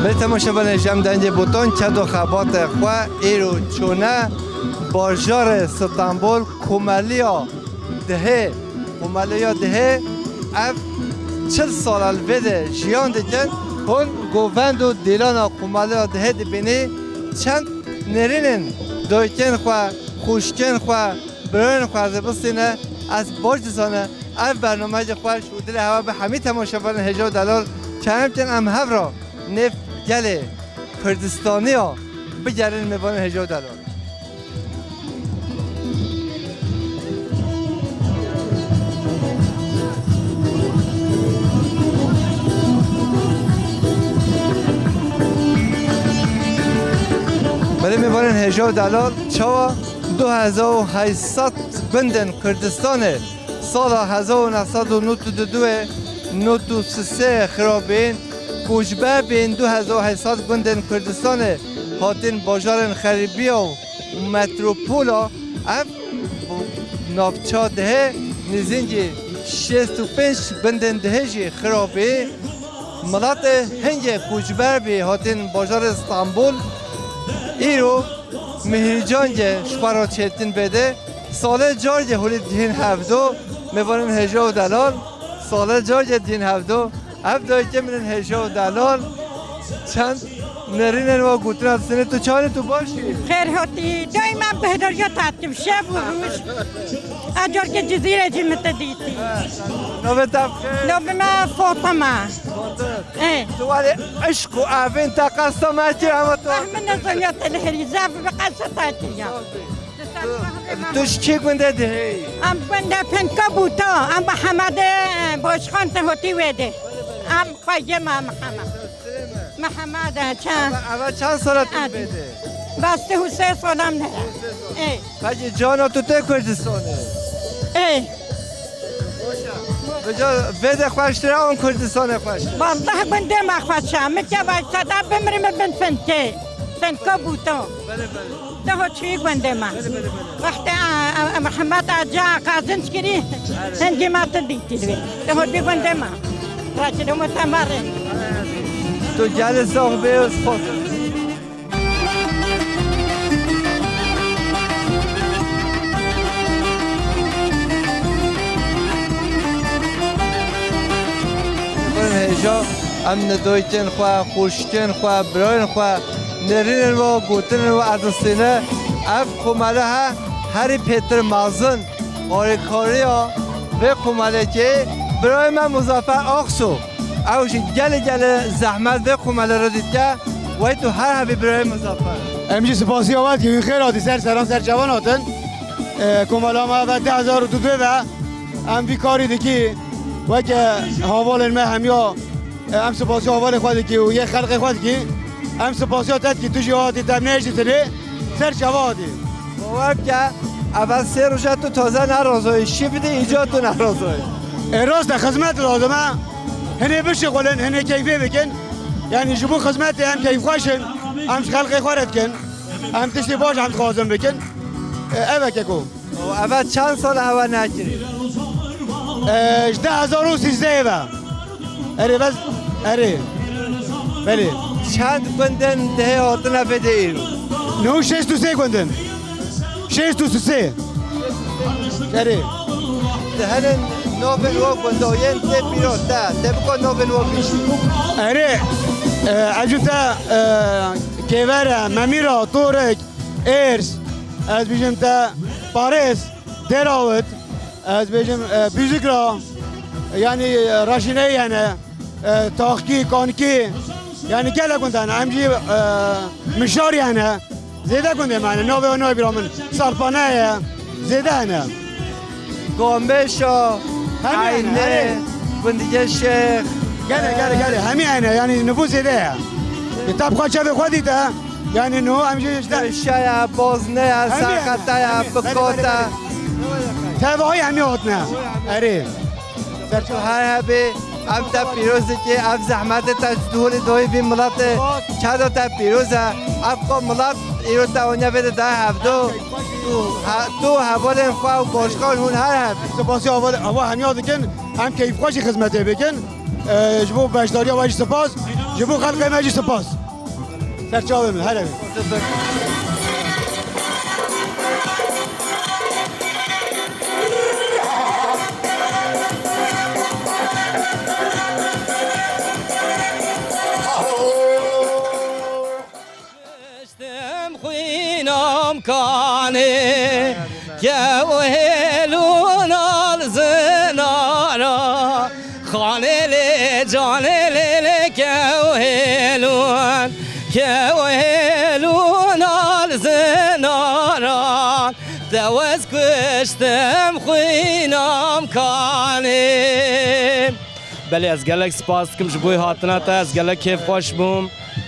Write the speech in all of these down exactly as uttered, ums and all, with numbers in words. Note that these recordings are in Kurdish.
Belê temaşevanên hêja, em dengê botan ked û xebatê xwe îro çûne bajarê Stenbol, Komeliya Dihê. Komeliya Dihê ev çil sal e li vê de jiyan dikin. Hûn govend û dîlana Komeliya Dihê dibînî, çend nêrînên dayikên xwe, xwişkên xwe, birayên xwe ez ê bistîne. Ez baş dizane ev bernameyeke xweş û dilê hewa bi hemî temaşevanên hêja û delal. Kerem kin em hev re nêv gelê Kurdistaniya bigerin mêvanên hêja û delal. Belê mêvanên hêja û delal, çawa du hezar û heşt sed gundên Kurdistanê sala hezar û neh sed û nod û du, nod û sê xirabîn, koçber bîn, du hezar û heşt sed gundên Kurdistanê hatin bajarên xerîbiya û metropola. Ev navça Dihê nêzîkî şêst û pênc gundên Dihê jî xirabî. Miletê hingê koçber bî hatin bajarê Stenbol. Îro Mihîrcan ge ji xwe re çêtin bê de. Salê car ge holê dihên hevdo, mêvanên hêja û delal. Salê car ge dihên hevdo. Ev dayikê min in hêja û delal. Çend nerînên wa gotina distîne. Tu çawa ne, tu baş î? Xêr hatî. Daîma behdariya te dikim şev û roj. Ecarkê Cizîrê jî min te dîtî. Navê te bi xêr? Navê me Fatima. Fatim. Ê. Tu welê eşq û evên te qesta me kir, ama tu... Ah, min nezaniya te li herî zaf bi qesta te kiriya. Tu ji kê gundê dihê? Em gundê Finka Bûta, em bi Hemedê Başkan te hatî wê de. Em xwecê me Mihemed. Mihemed e, çend? Eve, eve çend sala tu vê de? Bes tu hûsê salam ne. Ê. Peki cana tu tê Kurdistanê? Ê. Vêca vê de xweştir e an Kurdistanê xweştir? Vallahi gundê me xweş e. Min ke vay seda bimrim bin Finkê. Finka Bûta. Belê, belê. Daha çi gundê me. Belê, belê, belê. Wextê, e, e, Mihemed Aca qazinç kirî, hingî me tu dîtî divê. Daha bir gundê me. Rakî de me temarê. Tu gelê sax bê, spas. Hêja, em li dayikên xwe, xwişkên xwe, birayên xwe, nêrînên we, gotinên we ez distîne. Ev komele he, herî pêtir mezin alîkariya vê komelekê birayê me Muzaffer Aksu. Ew jî gelê gelê zehmet vê komele re dike. Wey tu her hebî birayê Muzaffer. Em jî spasiya we dikî, wî xêr hatî ser seran ser çavan hatin. E, komela me ve du hezar û du ve em vî karî dikî. Weke havalên me hemiya, e, em spasiya havalê xwe dikî û yê xelqê xwe dikî. Em spasiya te dikî, tu jî hatî te nehiştî tilê ser çava hatî. Bawer bike, eve sê roja tu taze nerozoyî, şî bidî, îca tu nerozoyî. E, rast e, xizmet lazim e. Hinê bişixulin, hinê keyfê bikin. Yanî ji bo xizmetê em keyfxweş in, em ji xelkê xwe re dikin. Em tiştê baş em dixwazin bikin. E, ev e keko. Û eve çend sal e hewa nekirî? E, ji du hezar û sîzdeh ve. Erê, bes, erê. Belê. Çend gundên dihê hatine vê de îro? Nû şêst û sê gundin. Şêst û sê. Erê. Di hene navên wa gundayên tê pîra te, te biko navên wa bîjî. Erê, e, ez ji te, e, Kêvere, Memîra, Torik, Êrs, ez bêjim te Parêz, Dêrawit, ez bêjim, e, Bûzikra, yanî, e, Raşîneyî hene, e, Taxkî, Kankî, yanî gelek gund hene. Em jî, e, Mişarî hene. Zêde gundê me hene. Navê wan nayê bîra min. Sarpane ye. Zêde hene. Gameşa, hemî hene, Eyne, hemî. Gundî Şêx. Gelê, gelê, gelê. Hemî hene. Yanî nifûs zêde ye. E, te bi xwe çavê xwe dîte. Yanî no em jî işte. Şaya, Bozneya, hemî hene, Saxataya, hemî. Belê, belê, Bikota. Belê. Tevahî hemî hatine. Erê. Ser çava. Her hebî, em te pîroz dikî, ev zehmetê te ji holê dayî vî miletê, keda te pîroz e. Ev xwe milet îro te aniye vê de daye hevdo. Tu, he-, tu hevalên xwe û başkan hûn her hebî. Spasiya heval-, heval hemiya dikin, em keyfxweşî xizmetê bikin. E, ji bo beşdariya we jî spas, ji bo xelkê me jî spas. Serçavê min, her evî. Kuştim xwînam kanê, kew hêlûn al zinara. Xanê lê canê lê lê kew hêlûn, kew hêlûn al zinaran. Te wez kuştim xwînam kanê. Belê, ez gelek spas dikim ji bo hatina te, ez gelek kêfxweş bûm.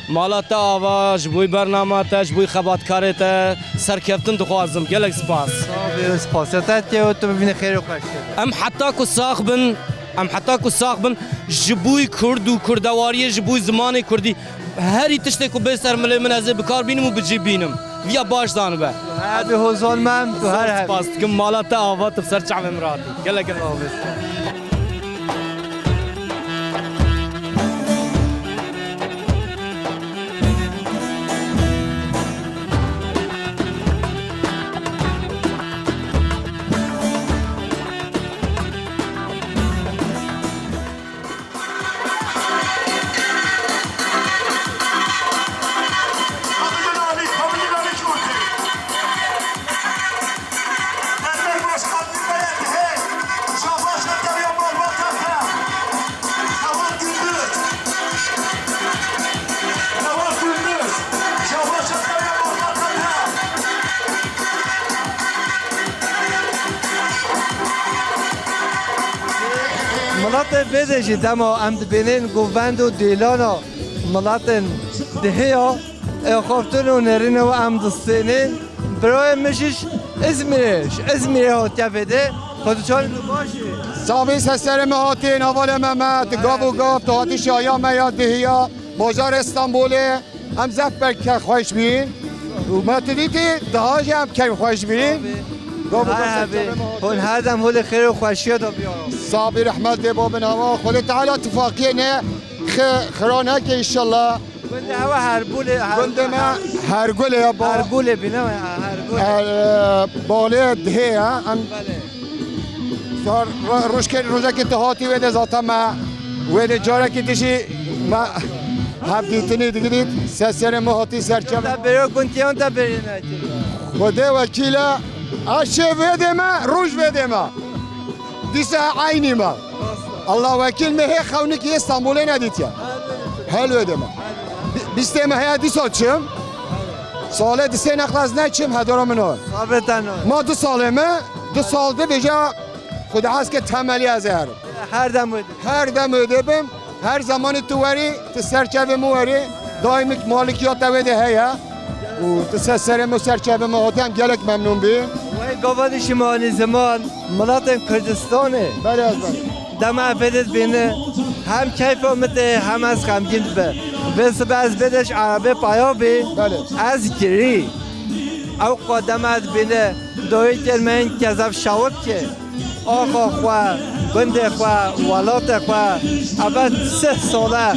Mala te ava, ji bo bernama te, ji bo xebatkarê te serkeftin dixwazim. Gelek spas. Spas, spas. Te dikim û tu bibîne xêr û xweşiyê. Em heta ku sax bin, em heta ku sax bin, ji bo Kurd û Kurdewariyê, ji bo zimanê Kurdî, herî tiştê ku bê ser milê min, ez ê bi kar bînim û bi cî bînim. Viya baş zanibe. Her bi hozan mem, tu her hebî. Spas dikim, mala te ava, tu bi ser çavê min re hatî. Gelek gelek. Miletê vê de jî dema em dibînin govend û dîlana miletên dihê ya, ê xaftin û nêrîna we em distînin. Birayê min jî ji Îzmîrê, ji Îzmîrê hatiye vê de. Xwe tu çawa baş î? Sax bî, ser serê me hatî, hevalê me, me, tu gav û gav, tu hatî şaya me ya dihiya, bajarê Stenbolê. Em zehf ber keyfxweş bîn. Û me tu dîtî, daha jî em keyfxweş bîn. Gav û gav ser çavê me hatî. Hûn her dem holê xêr û xweşiya de biya. Sax bî, rehmet dê babin hewa. Xwedê Teala tifaqiyê ne xi-, xira neke înşallah. Gundê hewa Hergulê, Her-, Gundê me Hergulê ya ba-, Hergulê bîne ya, Hergulê. Her-, e, balê dihê ya. Em Belê. Sar ro-, rojkê, rojekê tu hatî wê de zaten me, wê de carekê tu jî me hevdîtinê digirît, ser serê me hatî ser çavê. Te bêro guntiyan te bêrîne. Xwedê wekîl e, eşê vê de me, roj vê de me. Dîsa eynî me. Allah wekîl me hê xewnîkî Stenbolê nedîtiye. Hel wê de me. Bi-, bîstê me heye dîsa çim. Salê di sê nexlas neçim, hedora min o. Sabrê te no. Ma du salê me, du sal de bêja Xwedê hez ke temelî ez ê herim. Her dem wê de. Her dem wê de bim. Her zemanî tu werî, tu ser çavê min werî. Daîmik malikiya te wê de heye. Û tu ser serê min, ser çavê min hatî, em gelek memnûn bî. Wê gava dişimanî ziman, miletên Kurdistanê. Belê ez belê. Dema vê de dibîne, hem keyfa min tê, hem ez xemgîn dibe. Vê sibe ez vê de ji erebê paya bî. Belê. Ez girî. Ew qademe dibîne, dawî kir me hin kezef şawit kir. Axa xwe, gundê xwe, welatê xwe, eve sih sal e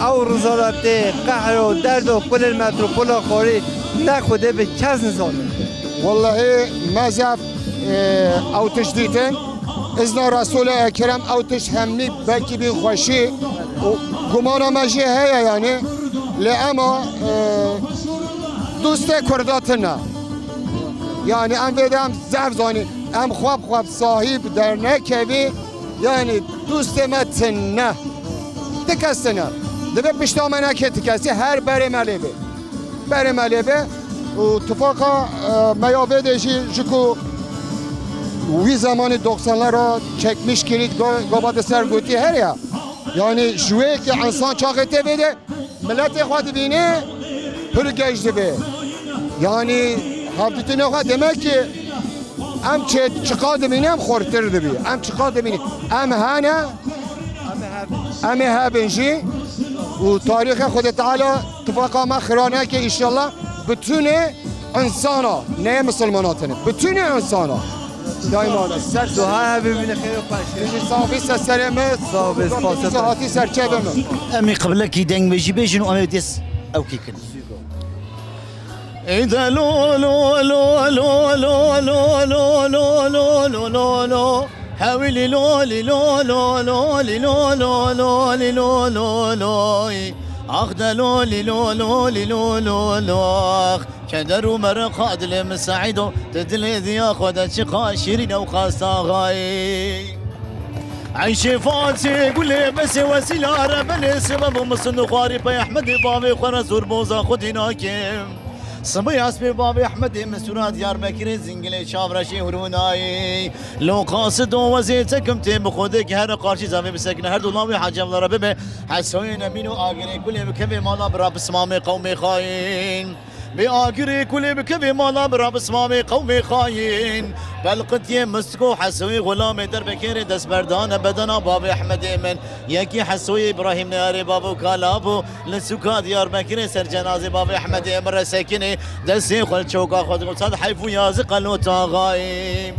ew rizaletê, qehr û derd û kulên metropola xwarî ne Xwedê bi kes nizane. Wellehî me zaf, e, ew tişt dîtin. Îzna Resûlê Ekrem ew tişt hemî belkî bî xweşî û gumana me jê heye yanî. Lê ema, e, dostê Kurda tune. Yanî em vê de em zehf zanîn. Em xwe bi xwe bi sahîb dernekevî, yanî dostê me tune. Ti kes tune. Divê pişta me nekê ti kesî, her berê me lê bê. Berê me lê bê. Û tifaqa, e, me ya vê de jî ji ku wî zemanî doksanlara çekmiş kirî, go-, gava de ser gotî her ya. Yanî ji wê ki insan çaxê tê vê de, miletê xwe dibîne, pir geş dibe. Yanî hevdîtinê xwe demek ki em çi, çiqa dibîne, em xurtir dibî. Em çiqa dibîne. Em hene, em ê hebin jî. Û tarîxê Xwedê Teala tifaqa me xira neke înşallah. Bütünê insana, ne misilmana tenê. Bütünê insana. Daîma de. Ser duha hebî bine xêr û xweşî. Dijî sax bî, ser serê me. Sax bî, spas. Dijî hatî ser çavê me. Em ê qiblekî dengbêjî bêjin û em ê dest ew kî kin. Ey de lo lo lo lo lo lo lo lo lo lo lo lo lo. Hewî lî lo lî lo lo lo lî lo lo lo lî lo lo lo. Ax de lo lî lo lo lî lo lo lo ax. Keder û mereqa dilê min seîd o. Di dilê diya xwe de çiqa şîrîn ew qasta xayî. Eyşê Fatê gulê besê wesîla re belê sebeb û misin û xwarî pey Ehmedê bavê xwe re zor boza xwedî nakim. Sibê espê bavê Ehmedê min sûra Diyarbekirê zingilê çavreşê hurûnayî. Lo qasid o wezê tekim tê bi xwedê ki here qarşî zavê bisekine her du lawê hacevla re bibe. Hesoyê nemîn û agirê kulê bikevê mala bira pismamê qewmê xayîn. Bê agirê kulê bikevê mala bira pismamê qewmê xayîn. Pelqitiyê mistiko Hesoyê xulamê derbekêrê destberdane bedena bavê Ehmedê min. Yekî Hesoyê Îbrahîm Neyarê bavo kala bû. Li sûka Diyarbekirê ser cenazê bavê Ehmedê min re sekinê. Destê xwe li çoka xwe digot, sad heyf û yazî qelot axayî.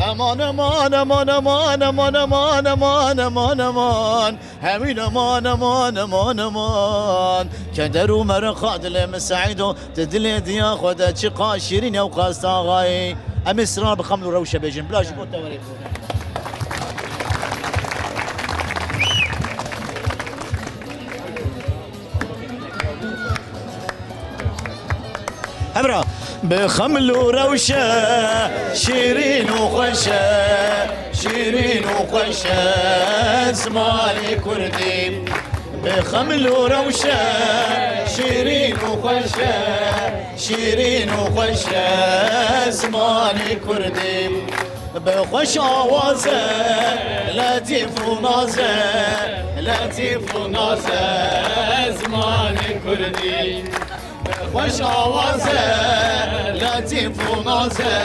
Eman, eman, eman, eman, eman, eman, eman, eman, eman. Hemîn eman, eman, eman, eman. Keder û mereqa dilê min seîd o. Di dilê diya xwe de çiqa şîrîn ew qasta axayî. Em ê sira bi xeml û rewşe bêjin. Bila ji bo tewerê bixwe. Hevra. Bi xeml û rewşe şîrîn û xweş e, şîrîn û xweş e zimanê kurdî. Bi xeml û rewşe şîrîn û xweş e, şîrîn û xweş e zimanê kurdî. Bi xweş awaz e, letîf û naz e, letîf û naz e zimanê kurdî. Bi xweş awaz e, letîf û naz e,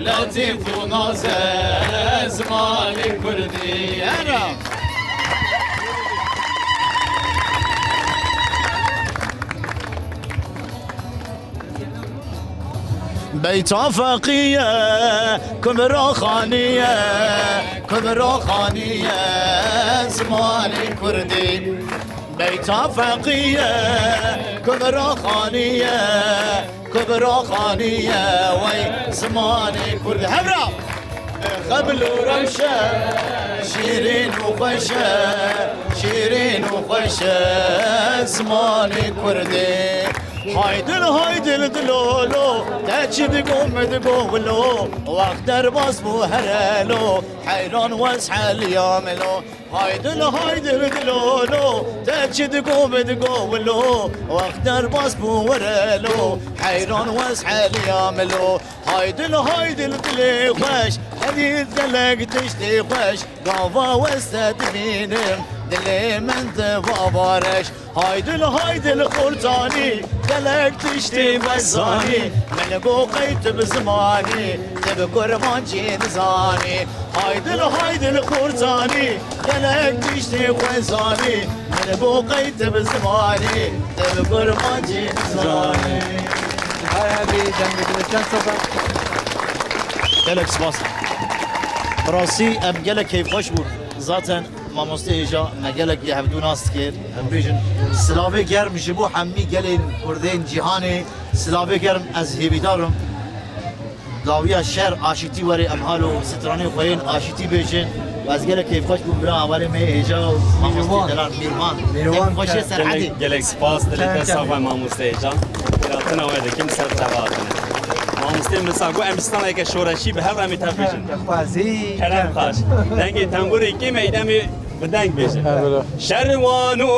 letîf û naz e zimanê kurdî. Era! Beyta Feqiye, Kubra Xaniye, Kubra Xaniye, zimanê kurdî. Beyta Feqiye, Kubra Xaniye, Kubra Xaniye, wey zimanê kurdî. Hevra! Xeml û rewşe, şîrîn û xweş e, şîrîn û xweş e zimanê kurdî. Haydil, haydil dilolo, te çi digo min digo wilo, wext derbas bû herelo, heyran wez heliya milo. Haydil, haydil dilolo, te çi digo min digo wilo, wext derbas bû werelo, heyran wez heliya milo. Haydil, haydil dilê xweş, hevî gelek tiştê xweş, gava weste dibînim, dilê min diva vareş. Haydil, haydil xurtanî, gelek tiştê wezanî, min go qey tu bi zimanî, tu bi kurmancî dizanî. Haydil, haydil xurtanî, gelek tiştê xwezanî, min go qey tu bi zimanî, tu bi kurmancî dizanî. Hay hebî, dengê dilê çend sed e. Gelek spas. Bi rastî em gelek keyfxweş bûn. Zaten Mamoste Hêja me gelek bi hevdû nas dikir. Em bêjin silavê germ ji bo hemî gelên kurdên cîhanê. Silavê germ, ez hêvîdar im dawiya şer aşîtî were, em halo stranê xwe yên aşîtî bêjin. Ez gelek keyfxweş bûm bira warê me Hêja û mamoste Delal Mîrvan. Mîrvan. Keyfxweşê ser Gelek, edê. Gelek spas, dilê te sax be mamoste Hêja. Hêratina we dikim ser te ve hatine. Mamoste min sa got em straneke şoreşî bi hev re em ê tev bêjin. Xwezî. Kerem xaş. Dengê tembûrê kêm e, îdemê bi deng bêje. Erwela. Şerwano,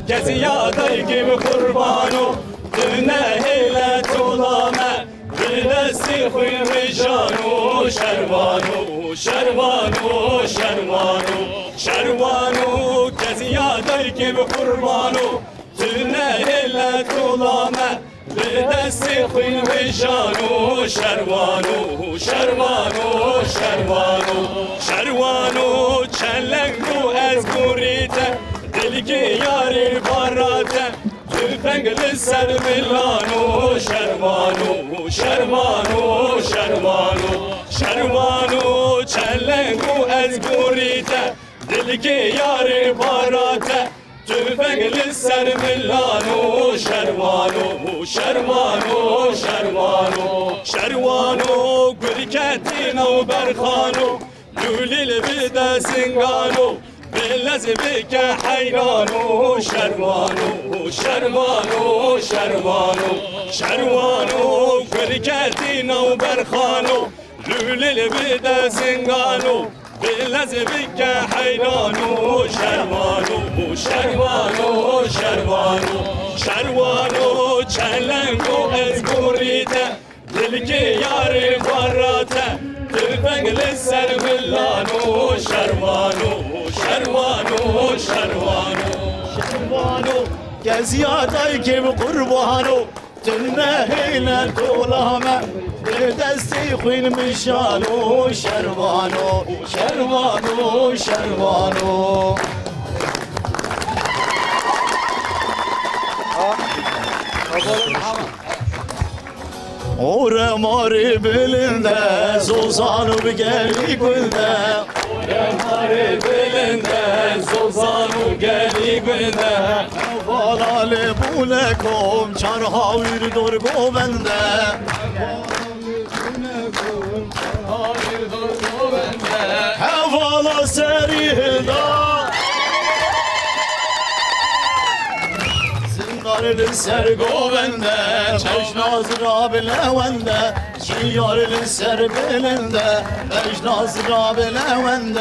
keziya daykê bi qurbano, tu nehêle tola me, bi destê xwîn rêjano, şerwano, şerwano, şerwano, şerwano, keziya daykê bi qurbano, tu nehêle tola me, bi destê xwîn rêjano, şerwano, şerwano, şerwano, şerwano, çeleng û ez gorî te, dilkê yarê bara te, tufeng li ser milano, şerwano, şerwano, şerwano, şerwano, çeleng û ez gorî te, dilkê yarê bara te, tufeng li ser milano, şerwano. Şerwano, şerwano, şerwano, şerwano, gurketî navberxano, lûlî li bide zingano, bi lez bike heyrano, şerwano, şerwano, şerwano, şerwano, gurketî navberxano, lûlî li bide zingano, bi lez bike heyrano, şerwano, şerwano, şerwano, şerwano, çelengo ez gorî te, dilkê yarê xwe rate, tifeng li ser milano, şerwano, şerwano, şerwano, şerwano, keziya daykê bi qurbano. Tu nehêle tola me, bi destê xwîn mijano, şerwano, şerwano, şerwano. Ore marê bilind e, zozan û bi gelî gund e. Ore marê bilind e, zozan û gelî gund e. Hevala lê bûne kom, çar hawîr dor govend e. Hevala serî hilda. Zindar li ser govend e, çeşna zira bi lewend e. Şiyar li ser bilind e, bejna zira bi lewend e.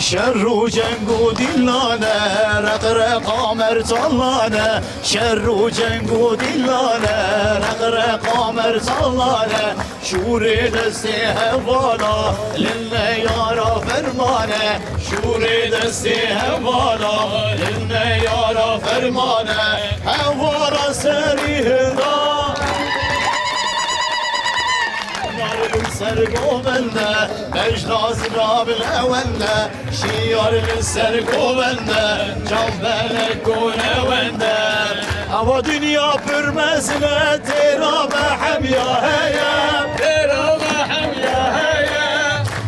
Şer û ceng û dîlan e, req reqa mertalan e. Şer û ceng û dîlan e, req reqa mertalan e. Şûrê destê hevala, li neyara ferman e. Şûrê destê hevala, li neyara ferman e. Hevala serî hilda. Şiyar li ser govend e, bejna zira bi lewend e. Şiyar li ser govend e, çav belek û newend e. Eva dinya pir mezin e, têra me hemiya heye. Têra me hemiya heye.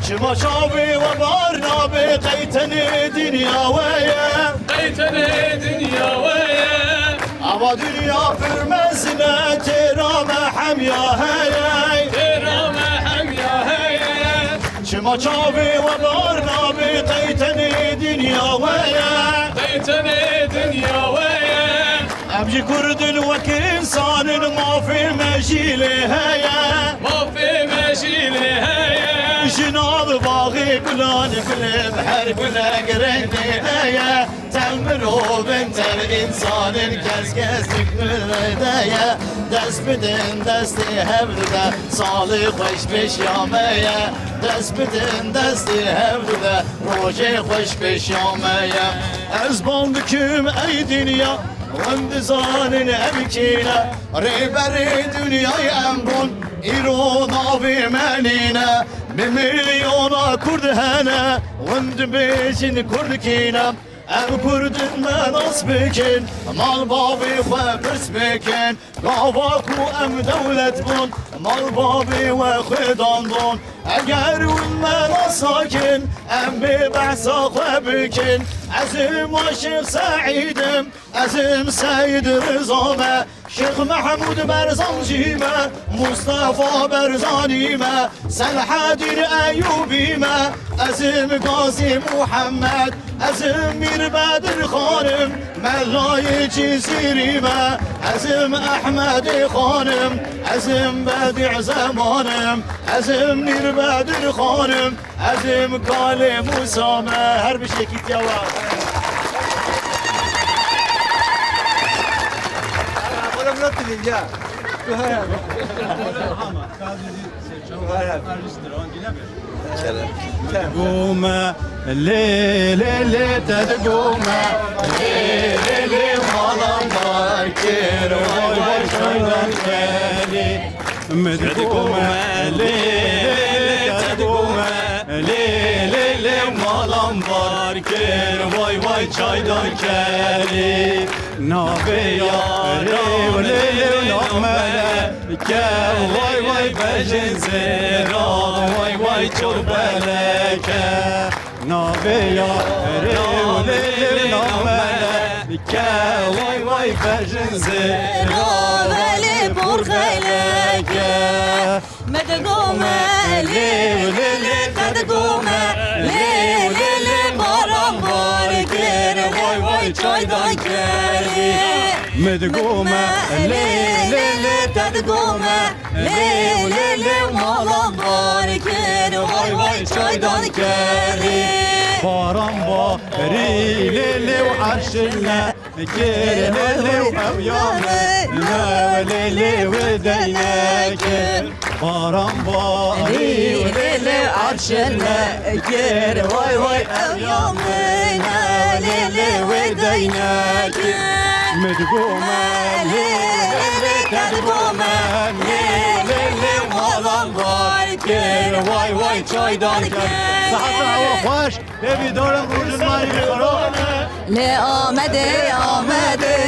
Çima çavê we bar nabe, qey tenê dinya we ye. Qey tenê dinya we ye. Ava dinya pir mezin e, têra me hemiya heye. Têra me hemiya heye. Çima çavê we bar nabe, qey tenê dinya we ye. Qey tenê dinya we ye. Em jî kurd in, wek însan in, mafê me jî lê heye. Mafê me jî lê heye. Ji nav baxê gulan gulê bi her gulek rengê heye. Tev mirov in, tev însan in, kes kesik milete ye. Dest bidin destê hevdu de, salê xweş pêşiya me ye. Dest bidin destê hevdu de, rojê xweş pêşiya me ye. Ez bang dikim ey dinya, hûn dizanin em kî ne. Rêberê dinyayê em bûn, îro navê me nîne. Bi milyona kurd hene, hûn dibêjin kurd kî ne. Ev kurdin me nas bikin, mal bavê xwe pirs bikin. Gava ku em dewlet bûn, mal bavê we xwe dandon. Eger hûn me nas nakin, em bê behsa xwe bikin. Ez im Aşiq Seîd im, ez im Seyid Riza me. Şêx Mehmûd Berzan jî me, Mustafa Berzanî me, Selhedîn Eyûbî me, ez im Gazî Muhammed, ez im Mîr Bedir Xan im, Melayê Cizîrî me, ez im Ehmedê Xan im, ez im Bedî Zeman im, ez im Mîr Bedir Xan im, ez im Kalê Mûsa me. Her bişekî tiya we. Oğlum, not dileyim ya. Digome lê lê lê, te digome lê lê lê, malan dar kir, vay vay, çaydan kelî. Min digome lê lê, te digome lê lê lê, malan dar kir, vay vay, çaydan kelî. Navê yarê û lê lê û navê meleke, vay vay, bejên zêra, vay vay. Çor beleke, navê yarê û lêlê nameleke, way way bejin zê, ravelê porxeleke. Me digome lê û lê lê, te digome lê û lê lê, baran bar kir, vay vay çaydan kerî. Me digome lê lê lê, te digome lê û lê lê, malan bar kir, vay vay çaydan kerî. Baran barî lê lê û erşine. Kir lê lê û ew ya min, lê lê wê deynekir. Baran barî lê lê û erşine kir, way way ew ya min, lê lê wê deynekir. Min digome lê lê lê, te digome lê lê lê, malan bar kir, way way çaydan kir. Seheta hewa xweş. Lê Amedê, Amedê.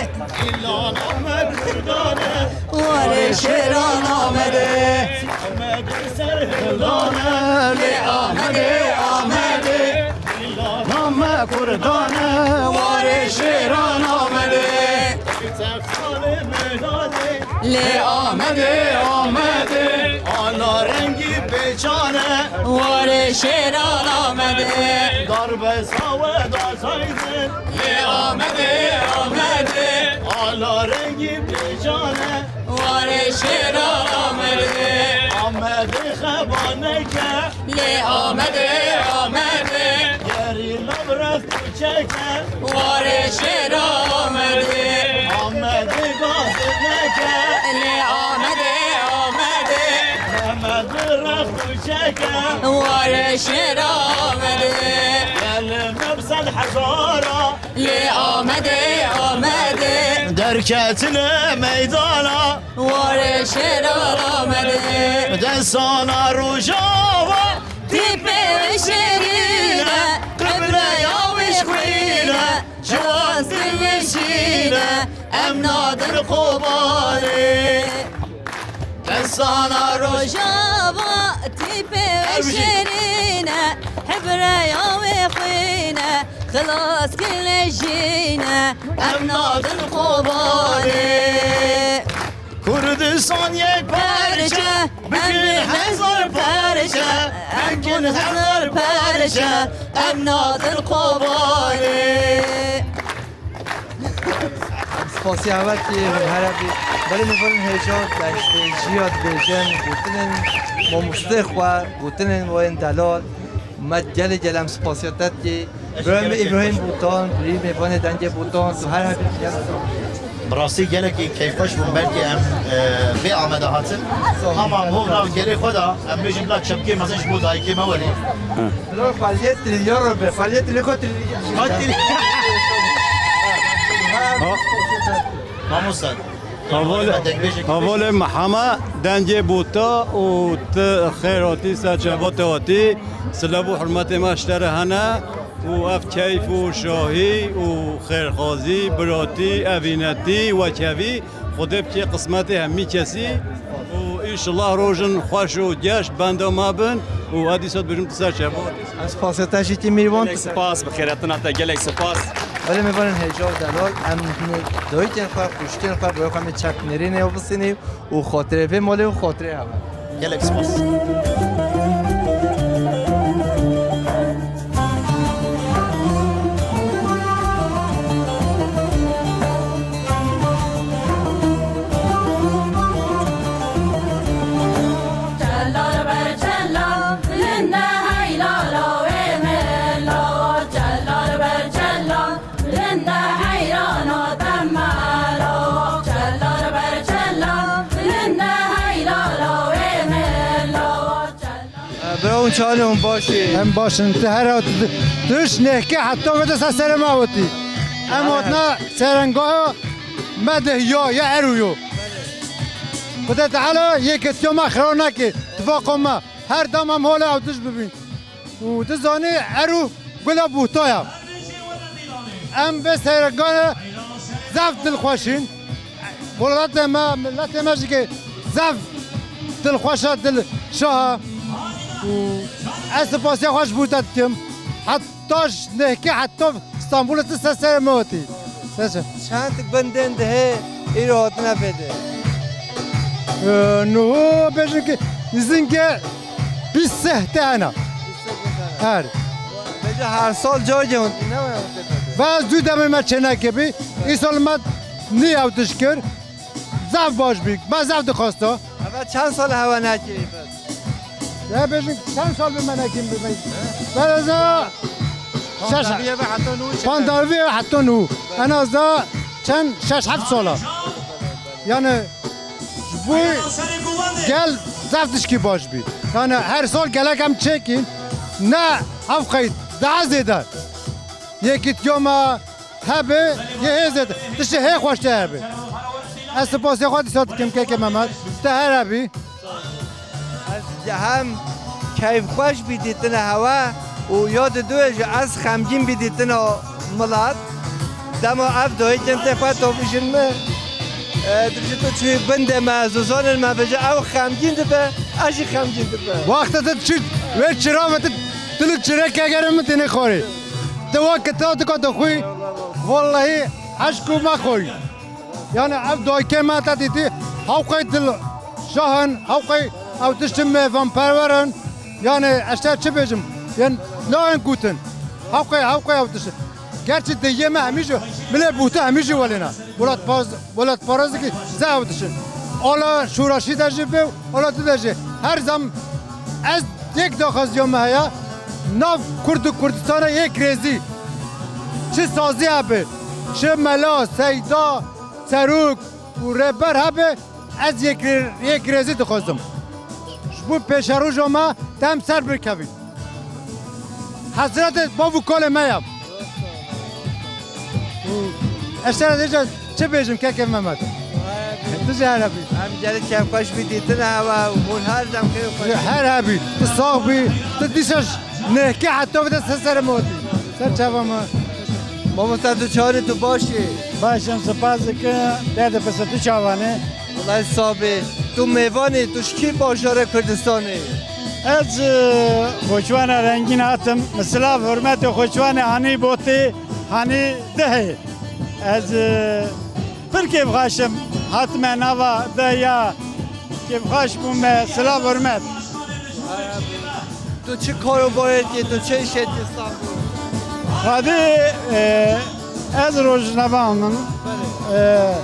Îlan Amed Kurdane. Warê şêran Amedê. Amedê ser hildane. Lê Amedê, Amedê. Îlan Amed Kurdane. Warê şêran Amedê. Lê Amedê, Amedê. Ala rengî pêçane. Warê şêran Amedê. Darbe sawe da saydin. Lê Amedê, Amedê. Ala rengî pêçane. Warê şêran Amedê. Amedê xebaneke. Lê Amedê, Amedê. Gerîla bi reft û çeke. Warê şêra Amedê. Amedê gazê neke. Lê Amedê, Amedê. Mehmed bi reft û çeke. Warê şêra Amedê. Gel me bi sed hezara. Lê Amedê, Amedê. Derketine meydana. Warê şêran Amedê. Destana Rojava. Tîpê wê şêrîn e, qibleya wê ji xwîn e, ciwantir wê şîn e, em nadin qobanê. Destana Rojava. Tîpê wê şêrîn e, qibleya wê xwîn e, xilaskir lê jîn e, em nadin qobanê. Kurdistan yek parçe, bikin hezar parçe, em kin hezar parçe, em nadin qobanê. Spasiya hevatî hûn here bî. Belê mêvanên hêja, pêşvejiya dibêjin, gotinên mamostê xwe, gotinên wayên delal. Me gelê gelem spasiya te dikê. Birayê min Îbrahîm Botan, birî mêvanê Dengê Botan, tu her hebî. Bi rastî gelekî keyfxweş bûm, belkî em, e, bê Ameda hatin. Ama hov nav gelê xwe da, em bêjin bila çepkê mezin ji bo dayikê me werî. Bila xweliyê tilî, ya Rabbi, xweliyê tilî xwe tilî. Xwe tilî. Ha. Mamoste. Hevalê, hevalê me hema Dengê Bota û tu xêr hatî, ser çava te hatî. Silav û hurmetê me ji te re hene û ev keyf û şahî û xêrxwazî, biratî, evînetî, wekhevî Xwedê bike qismetê hemî kesî û înşillah rojin xweş û geş benda me bin û ez dîsa dibêjim tu ser çava. Ez spasiya te jî tî mîrvan. Gelek spas, bi xêretina te, gelek spas. Belê mêvanên hêja û delal, em hinek dayikên xwe, xwişkên xwe, birayê xwe em ê çek nêrînê ew bisînî û xatirê vê malê û xatirê hev. Gelek spas. Bira hûn çawan hûn baş î? Em baş in. Tu her hat, tu, tu hiç nehke heta vê de ser serê me awitî. Em hatina serengaya me de ya, ya Erû yo. Xuda Teala yeketiya me xira neke, tifaqa me. Her dem em holê ew tişt bibîn. Û tu zanî Erû gula buhta ye. Em vê serengana zaf dilxweş in. Welatê me, miletê me jî ke zaf dilxweş e, dil şah e. û ez spasiya xwe ji bo te dikim. Heta ji nehkê heta Stenbolê tu ser serê min hatî. Ser ser. Çend gundên dihê îro hatine vê dihê? Ee, niho bêjin ki nizînke bîst seh te hene. Her. Bêje her sal carkê hûn tîne wê hûn tê pê? Ve ez dû demê me çênekê bî. Îsal me nî ew tişt kir. Zaf baş bî. Me zaf dixwesta. Eve çend sal hewe nekirî bes? Ya bêjin çend sal bi me nekirî bi me? Bereza şeş. Pandavî ve heta nû. Pandavî ve heta nû. En az da çend şeş heft sala. Yani ji bo gel zaf tişkî baş bî. Yani her sal gelek em çêkîn. Ne ev qeyd daha zêde. Yekîtiya me hebe, yê hêzê, tiştê hê xweştê hebe. Ez spasiya xwe dîsa dikim keke Mehmet. Te her hebî. Ez hem keyfxweş bî dîtina hewe û ya di duê jî ez xemgîn bî dîtina milat. Dema ev dayikên tê xwe tovîjin min, e, dibêje tu çûyî bindê me, zozanên me, bêje ew xemgîn dibe, ez jî xemgîn dibe. Wexta tu çi, wê çira ve tu, tu li çirek egerin min têne xwarê. Di wa kita dika dixwî, wellehî eşk û me xwî. Yani ev dayikê me te dîtî, hewqey dil şah in, hewqey ew tiştin mêvanperwer in. Yani ez te çi bêjim? Yani nayên gotin. Hewqey, hewqey ew tiştin. Gerçi diyê me hemî jî, milê bûte hemî jî welêne. Welatpaz-, welatparazî ki zehf dişin. Ala şoreşî de jî bê, ala tu de jî. Her zam ez yek daxwaziya me heye, nav Kurd û Kurdistanê yek rêzî. Çi sazî hebe, çi mela, seyda, serok û rêber hebe, ez yek rê-, yek rêzî dixwazim. Ji bo pêşeroja me dem ser bikevî. Hezretê bav û kalê me ye. Û ez te re dêje çi bêjim kekê Mehmet? Tu jî her hebî. Em gelek kêfxweş bî dîtina hewa û hûn her dem kêfxweş. Her hebî. Tu sax bî. Tu dîsa ji nehkê heta vide ser serê me hatî. Ser çava me. Mamoste tu çawanî, tu baş î? Baş im, spas dikim. Derdê pese tu çawanî? Wellahî sax bî. Tu mêvan î, tu ji kî bajarê Kurdistanê? Ez, e, Xweçwana Rengîn hatim. Min silav hurmetê Xweçwanê hanî botê, hanî dihê. Ez, e, pir kêfxweş im. Hatime nava de ya kêfxweş bûme. Silav hurmet. Tu çi karobarê dikî, tu çi îşê dikî Stenbol? Xwedê, e, ez rojnava min. Belê. E,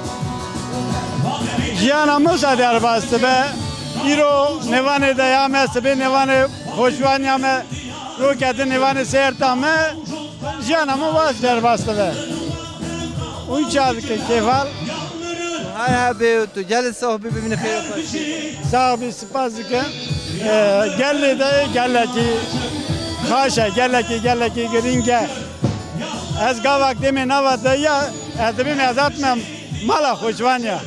jiyana min wisa derbas dibe. Îro nêvanê de ya me, sibê nêvanê Xweçwaniya me, rokete nêvanê Sêrta me. Jiyana min wisa derbas dibe. Û çawa dike kêfal. Her hebê û tu gelê sax bî, bimîne xêr û xweşî. Sax bî, spas dikim. Ee, gelê de gelekî xweş e, gelekî, gelekî girîng e. Ez gavak demê nava de ya, ez dibêm ez hatime mala Xweçwaniya.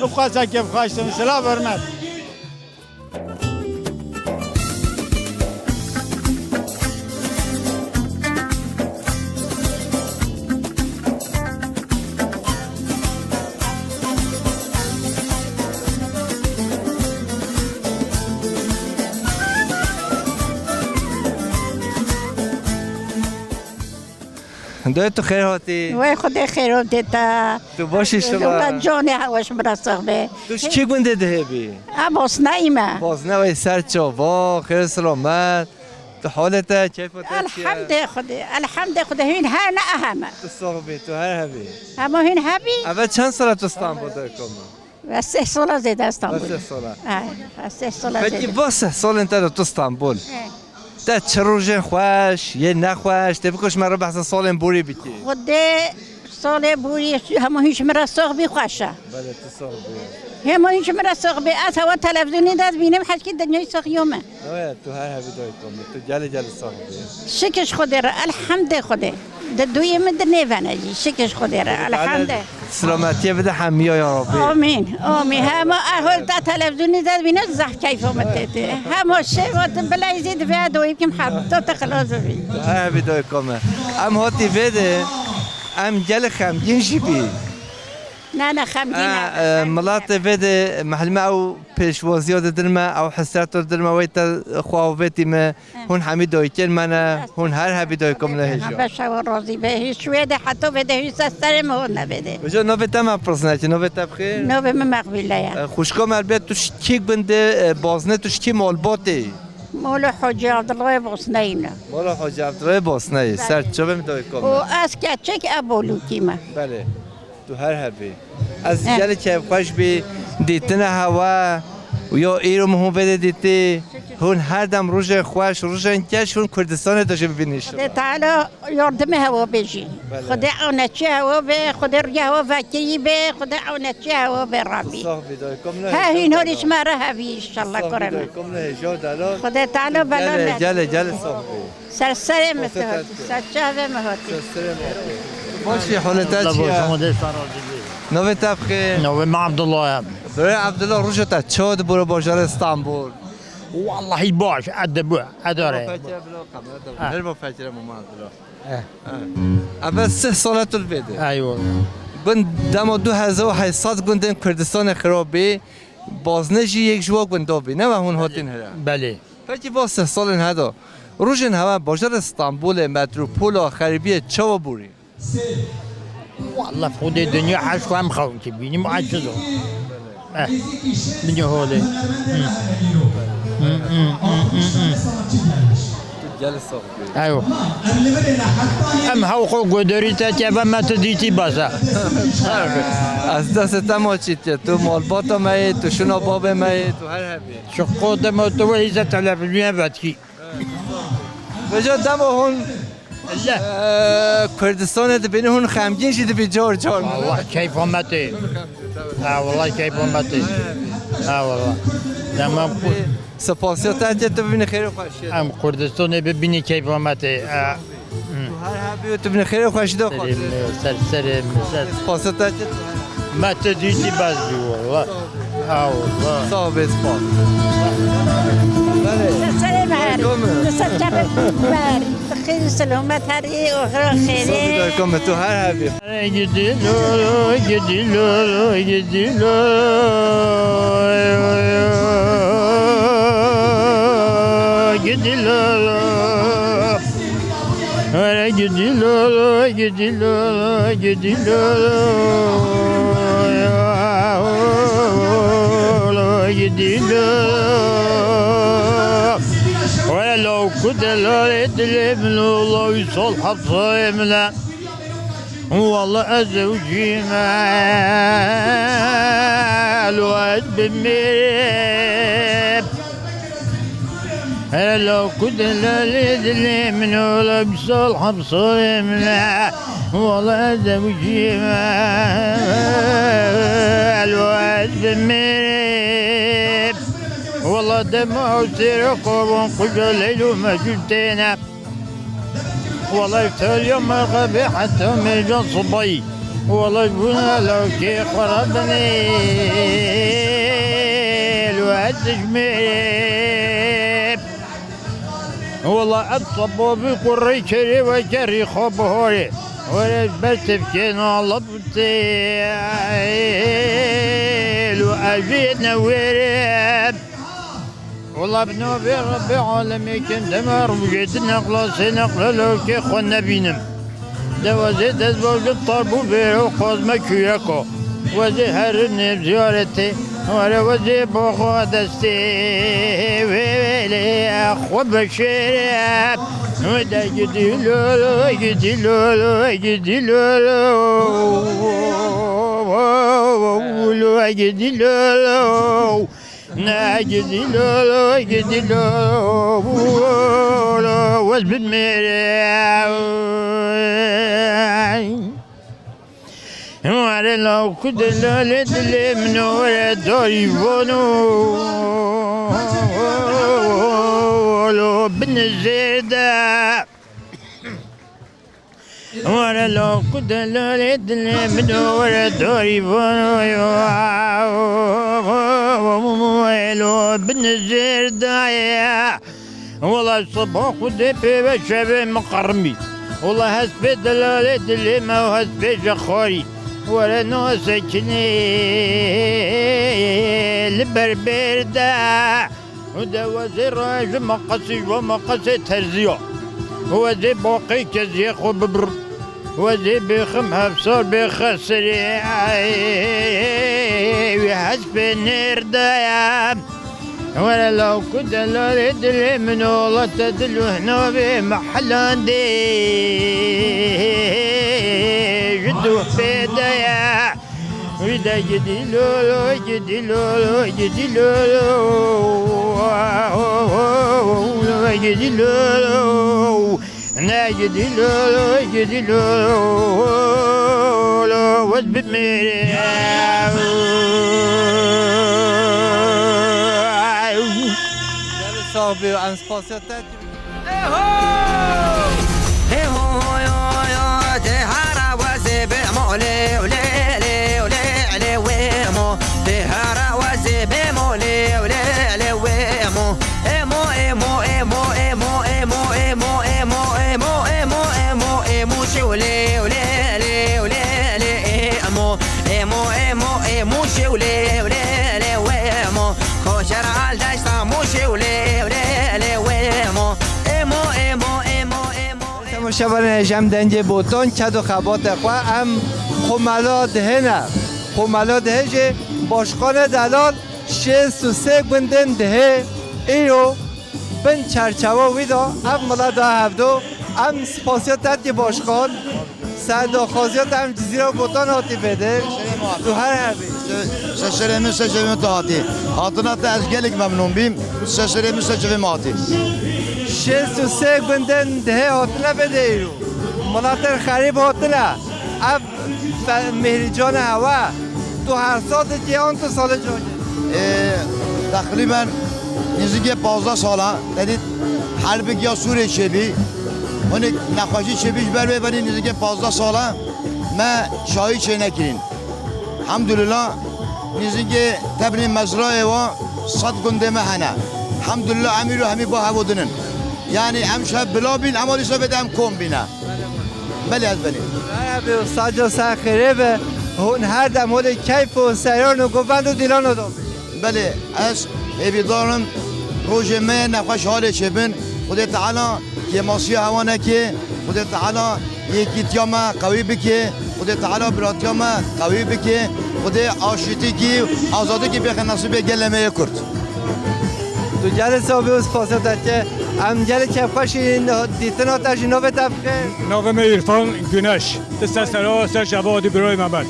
Û xweşa kêfxweş im, silav hurmet. Dayê tu xêr hatî. Wey Xwedê xêr hatî te. Tu baş î şila. Wela canê hewa ji min re sax be. Tu ji kî gundê dihêbî? A Bosna î me. Bosna wey ser çava, xêr selamet. Tu halê te, keyfa te çi ye? Elhamdê Xwedê, elhamdê Xwedê hîn hene eheme. Tu sax bî, tu her hebî. Hema hîn hebî? Eve çend sala tu Stenbol de kom? Ve seh sola zêde Stenbol. Ve seh sola. He, ve seh sola zêde. Pekî va seh solên te de tu Stenbol. He. Te çi rojên xweş, yê nexweş, tê biko ji me re behsa salên borî bikî. Xwedê salê borî hemû hîn ji min re sax bî xweş e. Belê tu sax bî. Hemû hîn ji min re sax bî. Ez hewa televîzyonê de dibînim, heskî dinyayê saxiya me. Ewe tu her hebî dayê komê. Tu gelê gelê sax bî. Şikir ji Xwedê re, elhamdê Xwedê. Di duyê min di nêvene jî, şikir ji Xwedê re, elhamdê. Silametiyê bide hemiya ya Rabbî. Amîn, amîn. Hema ehol te televîzyonê de dibîne zaf keyfa min tê tê. Hema şeva tu bileyzî divê doyî kim heta te xilas bibî. Her hebî dayê komê. Em hatî vê de, em gelê xemgîn jî bî. Ne, ne, xemgîn E, e, milatê vê de mehlime ew pêşwaziya didin me, ew hesreto didin me, wey te xwe avêtî me. Hûn hemî dayikên me ne, hûn her hebî dayika min e hêja. Beşa we razî be. Hî şûyê de heta vê de hî ser serê min hûn nebê de. Hêja navê te me pirsine ki, navê te bi xêr? Navê min Mexbîle ye. E, xwişka me elbet tu ş-, kî gundê, e, baznê tu ji kî malbatê? Mola Hacî Abdullahê Bosneyî ne. Mola Hacî Abdullahê Bosneyî, ser çavê min dayika min. Û ez keçik e bolûkî me. Belê. Tu her hebî. Ez Eh. gelek keyfxweş bî dîtina hewa û ya îro min hûn vê de dîtî. Hûn her dem rojên xweş, rojên keş hûn Kurdistanê de jî bibînin inşallah. Xwedê Teala yardimê hewa bê jî. Belê. Xwedê ewnetçî hewa bê, Xwedê rûyê hewa vekirî bê, Xwedê ewnetçî hewa bê Rabbî. Sax bî dayika min. He, hîn holî ji me re hebî inşallah kurê min. Sax bî dayika min, hêja dela. Xwedê Teala bela Gelê, nede. gelê, gelê sax bî. Ser serê min tu hatî, ser çavê min hatî. Ser serê min hatî. Baş î, holê te çi ye? Navê te bi xêr? Navê min Abdullah ye. Birê Abdullah, roja te çawa di bora bajarê Stenbol? Wallahî baş, edebû, edare. Fekire bila kamera te. Ha. Her bo fekire Mama Abdullah. Eh. Ha. Eve sih sala tu li vê de. Eyvallah. Bin dema du hezar û heyt sed gundên Kurdistanê xirab bî, bazne jî yek ji wa gunda bî. Ne we hûn hatin here? Belê. Pekî va sih salên heda, rojên hewa bajarê Stenbolê, metropola, xerîbiyê çawa borî? Wallahî Xwedê dinya eşq em xewn ki bînim, ay çi zor. Eh, dinya holê. Hı. Hı, hı, hı, hı, hı. Gelê sax bî. Eywa. Em hew xwe goderî te keve me tu dîtî basa. Ez destê te maçî te, tu malbata me yê, tu şuna babê me yê, tu her hebî. Şiqo dema tu wehî se televîzyonê vetkî. Veja dema hûn, Allah. e, Kurdistanê dibînin, hûn xemgîn jî dibî car car. Allah keyf ametê. Ha, wallahî keyf ametê. Ha, wallah. Dema ku- Spasiya te tê tu bibînî xêr û xweşiyê. Em Kurdistanê bibînî keyf ametê. Ha. Tu her hebî û tu binê xêrê xweşî de xwazê. Serê min, ser serê min, ser. Spasê te çi? Me tu dîtî bes bî walla. Ha walla. Sağ ol, spas. Belê. Ser serê me herî. Dayko min. Li ser çavê me herî. Tu xêrî selamet herî, oxira xêrê. Sağ ol, dayko min, tu her hebî. Gidilo, gidilo, gidilo, gidilo. Were gidilo, gidilo, gidilo. Gidilo. Were law ku delalê dilê min û law sal hepsayê min e. Walla ez zewcîme, lo ez bimêrim. Hele ku delalê dilê min ola misal hemsalê min e. Walla ez zewcîme, lo ez bimêrim. Walla dema ew sêre qobon quca Leylo Mecnûn têne. Wela teliya merxebê heta mêja sibayî. Wela ji bûna lawkê xwe re binê. Li we dijmê. Wela ev seba bî ku rê kerê weke rîxa biharê. Were ji ber tevkê nala bûtê. Li we ez jê newêrim. Wela bi navê Rebbê alemê kim dema rojê di neqla sê neqla lawkê xwe nebînim. De wezê dest bavcim tar bû bêro qazme kûreko. Wezê herin nêv ziyaretê. Were wezê boxa destê. Wê wêlê xwe beşêre. Wê de gidî lolo, gidî lolo, gidî lolo. Lo gidî lolo. Ne gidî lo, gidî lo, lo, wez bimêre. Were law ku delalê dilê min were darî vano. Lo bin zêr de. Were law ku delalê dilê min were darî vano. Elo bin zêr daye. Wela siba Xwedê pê ve şevê min qermî. Wela hespê delalê dilê me û hespê jexarî. Were no sekinî li ber bêr de. Û de wezê re ji meqesî, ji meqesê terziya. Wezê baqê keziyê xwe bibir. Wezê bêxim hevsar bêxe serê. Ey, wî hespê nêr de ye. Were law ku delalê dilê min ola te dil û hna vê mehelan dê ji duh pê de ye. Wî de gidî lolo, gidî lolo, gidî lolo, gidî lolo. Ne gidî lolo, gidî lolo, wez bimêre. Gelê sax bî, em spasiya te dikî. Hê ho, yo, yo, tê hara wezê bê mo, lê, lê, lê, lê, lê, wê mo. Tê hara wezê bê mo, lê, lê, lê, wê mo. Emo, emo, emo, şewlê, wlê, wlê, wlê, emo. Emo, emo, emo, şewlê, wlê, wlê, wê, emo. Koşer al deşta mo, şewlê, wlê, wlê, wê, emo. Emo, emo, emo, emo, emo. Temaşevanê hêja, em dengê botan, ked û xebatê xwe, em Xumela dihê ne. Xumela dihê jî başkanê delal şêst û sê gundên dihê îro bin çerçewa wî de ev milet da hevdo. Em spasiya te dikî başkan, ser daxwaziya te em Cizîra Botan hatî vêde. Tu her hebî. Se-, se şerê min, se şevê min tu hatî. Hatina te ez gelek memnûn bîm. Se şerê min, se şevê min hatî. Şêst û sê gundên dihê hatine vêde îro. Miletên xerîb hatine. Ev Fe-, Mihrican e hewa. Tu her sal dikî an tu salê cagê? Ê, teqrîben nêzîkê pazdeh sal e. Te dît herbik ya Sûrê çêbî. Hinek nexweşî çêbî ji ber vê berî nêzîkê pazdeh sal e. Me şahî çênekirîn. Hemdulillah nêzîkê tebrî mezrayê wa sed gundê me hene. Hemdulillah em îro hemî ba hevo din in. Yanî em şev bila bîn, ema dîsa vêde em kom bîne. Belê ez benî. Merhaba, saca ser xêrê be. Hûn her dem holê keyf û seyran û govend û dîlan û dobî. Belê, ez hêvîdar im rojê me nexweş halê çêbin. Xwedê Teala kêmasiya hewa neke. Xwedê Teala yekîtiya me qewî bike. Xwedê Teala biratiya me qewî bike. Xwedê aşîtîkî, azadîkî bêxe nesîbê gelê me yê Kurd. Tu gelê sax bî û spasiya te dike. Em gelê kêfxweş in dîtina te jî, navê te bi xêr? Navê me Îrfan Güneş. Ti ser sera ser çava hatî birayê me ber.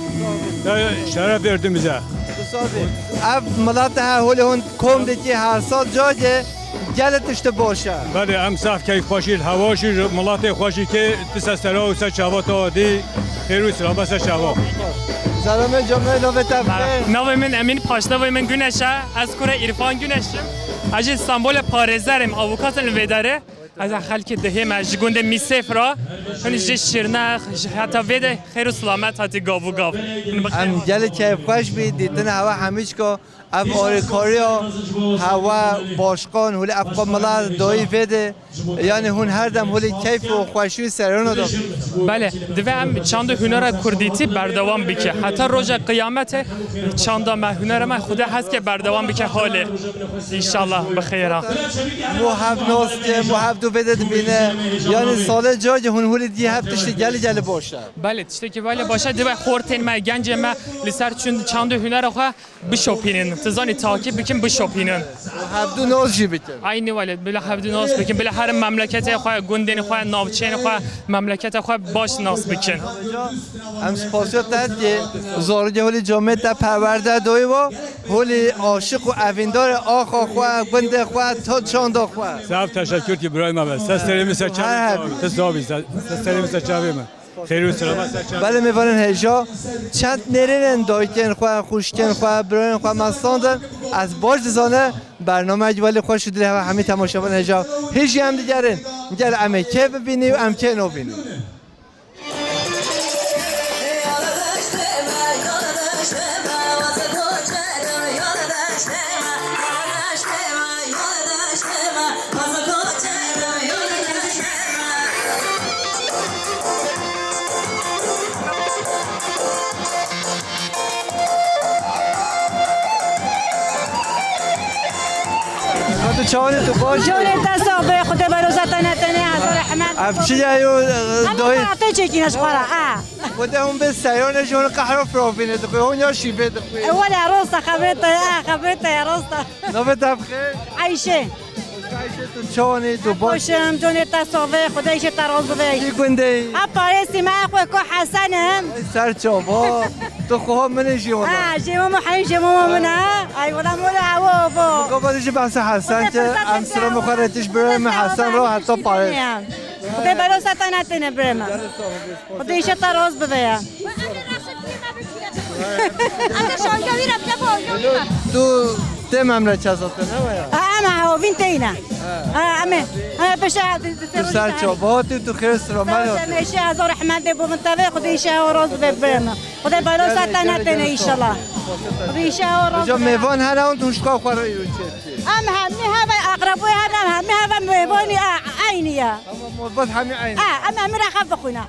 Te şeref verdin bize. Tu sax bî. Ev milet he holê hûn kom dikî her sal cagê gelê tiştê baş e. Belê, em saf keyfxweş in, hewa jî, miletê xweş in kê ti ser sera û ser çava te hatî. Xêr û selamet ser çava. Selamê camê, navê te bi xêr? Navê min Emîn, paşnavê min Güneş e. Ez kurê Îrfan Güneş im. Ez ji Stenbolê parêzer im, avukat im li vê derê. Ez xelkê dihê me ji gundê Mîsêf re. Hûn ji Şirnex, ji heta vê de xêr û selamet hatî gav û gav. Hûn bi xêr. Em gelê keyfxweş bî, dîtin hewa hemî çika. Ev alîkariya hewa başkan, hûlê ev qomila doyî vê de. Yanî hûn her dem holê keyf û xweşî û serana de. Belê, divê em çand û hunera kurdîtî berdewam bike. Heta roja qiyametê çanda me, hunera me Xwedê hez ke berdewam bike holê. Înşallah bi xêra. Mo hev nas ke, mo hev du vê de dibîne. Yanî salê cagê hûn holê dî hev tiştê gelî gelî baş e. Belê, tiştekî belê baş e. Divê xortên me, gencê me li ser çund çand û hunera xwe bişopînin. Tu zanî, takîb bikin, bişopînin. Hevdu nas jî bikin. Eynî welê, bila hevdu nas bikin, bila herin memleketê xwe, gundên xwe, navçeyên xwe, memleketê xwe baş nas bikin. Em spasiya te dikê, zarokê holî camê te perwerde doyî wa, holî aşiq û evîndarê axa xwe, gundê xwe, ta çanda xwe. Sağ ol, teşekkür ki birayê me be. Ses serê min ser çavê. Her hebî. Te sağ ol, ses serê min ser çavê min. Xêr û selamet ser çavê. Belê mêvanên hêja, çend nêrînên dayikên xwe, xwişkên xwe, birayên xwe me standin. Ez baş dizane, bernameyek welê xweş û dilê hewa hemî temaşevan hêja. Hêjî em digerin. Gel em ê kê bibînî û em kê nabînî. Çawanê tu baş? Canê te sax be, Xwedê beroza te netêne, hezar rehmet. Ev çi ye yo, e, Ama dayê? Te çekîne ji xwe re, ha. Xwedê hûn bê seyran e, ji hûn qehra firavîne dixwe, hûn ya şîvê dixwe. E, wele rosta xebrê te, ha, xebrê te ya rosta. Navê te bi xêr? Ayşe. Ayşe, tu çawanê, tu baş? Başım, canê te sax be, Xwedê îşê te rast bibe. Kî gundê? Ha, Parêsî me, xwe ko Hesen im. Ay, ser çava. Tu xweha min ê jî wala. Ha, jê mama heyî, jê mama min ha. Ay, wala mola ew bo. Gava jî behsa Hesen ke, em silamê xwe re tiş birê me Hesen re heta Parês. Xwedê berosa te netêne birê me. Xwedê îşê te rast bibe ya. Ata şalgewî re bide bo, şalgewî re. Tu tê memre çeza te ne ya? Ha, em ha, ovîn teyna. Ha, em ê. Ha, peşe, ha, di, di, Tu ser çava hatî, tu xêr silamê hatî. Meşe hezar rehmet de bo min tevê, Xwedê îşê ew rast bibe birê me. Xwedê berosa te netêne înşallah. Xwedê îşê ew rast bibe. Mêvan her an tu şka xwe re îro çêt. Em hemî heve aqrebûyê hev, em hemî heve mêvanî, e, eynî ye. Ama morbet hemî eynî. E, em hemî re xev bixwîne.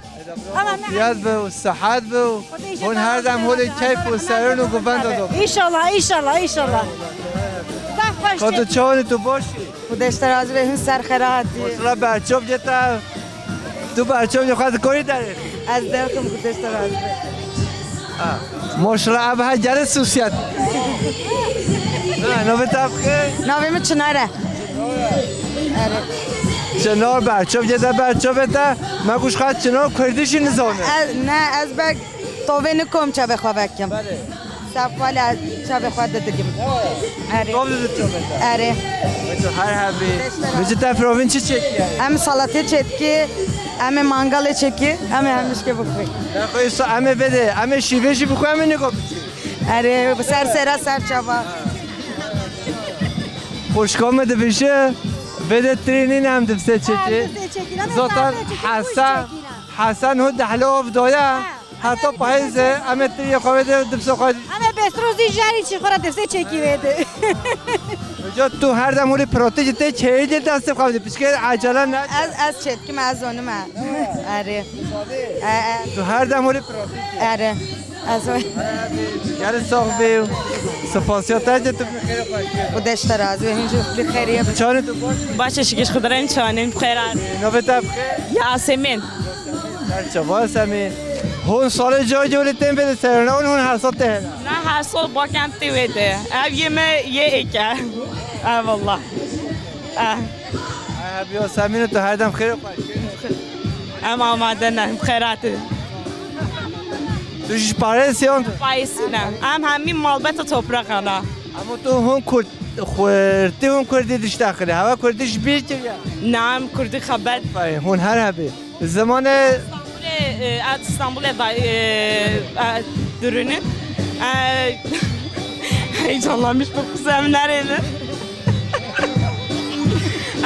Ama me Ziyad be û sihet be û hûn her dem holê keyf û serin û guvenda do. Înşallah, înşallah, înşallah. Zaf xweş. Ka tu çawanî, tu baş î? Xwedê ji te razî be, hûn ser xêra hatî. Maşallah berçav gê te. Tu berçav gê xwe dikorî derê. Ez derxim, Xwedê ji te razî be. Ha. Maşallah ev her gelê sosyet. Ha, navê te bi xêr? Navê min Çinar e. Erê. Çinar berçav gê te, berçavê te, me ku ji xwe Çinar Kurdî jî nizane. Ez, ne, ez bek tovê nikom çavê xwe vekim. Belê. Sefwale çavê xwe didigim. Erê. Tov didit çavê te? Erê. Wê tu her hebî. Vêca te firovîn çi çêkiye? Em salatê çêdikî, em ê mangalê çêkî, em ê hemişkê bixwî. Ya xwe îsa em ê vê de, em ê şîvê jî bixwe, em ê niko biçî. Erê, bi ser sera ser çava. Xwişka min dibêje, vê de tirî nîne em dibse çekê. Zaten Hesen, Hesen ho dehle av daye. Heta payîzê em ê tiriyê xwe vê de dibse xwe. Em ê bestrozî jarî çî xwe re dibse çekî vê de. Ca tu her dem hûrî protejî tê çeyî de destê xwe bidî. Piçkê ecele ne. Ez, ez çêdikim, ez zonim e. Erê. E, e. Tu her dem hûrî protejî. Erê. Ez o. Gelî sax bî. Spasiya te ce tu bi xêr xweş. Xwedê ji te razî be, hûn jî bi xêrî ye. Çawanî tu baş? Baş e, şikir ji Xwedê re, çawanî bi xêr re. Navê te bi xêr? Yasemîn. Ser çava Yasemîn. Hûn salê cayê cayê tên vê de serine, hûn, hûn her sal tê hene. Na, her sal bakem tê wê de. Ev yê me yê êk e. Eyvallah. Eh. Ay, Yasemîn, tu her dem xêr xweş. Em amade ne, em xêrat in. Tu ji Parêsî yan? Parêsî ne. Em hemî malbeta topraxa ne. Ama tu hûn Kurd, Xurtî hûn Kurdî diştexile. Hewa Kurdî ji bîr kiriye. Ne, em Kurdî xebet. Vay, hûn her hebî. Zimanê Stenbolê, e, ez Stenbolê da, e, e, durûnim. E, heyecanlanmış bu kız, em nerede?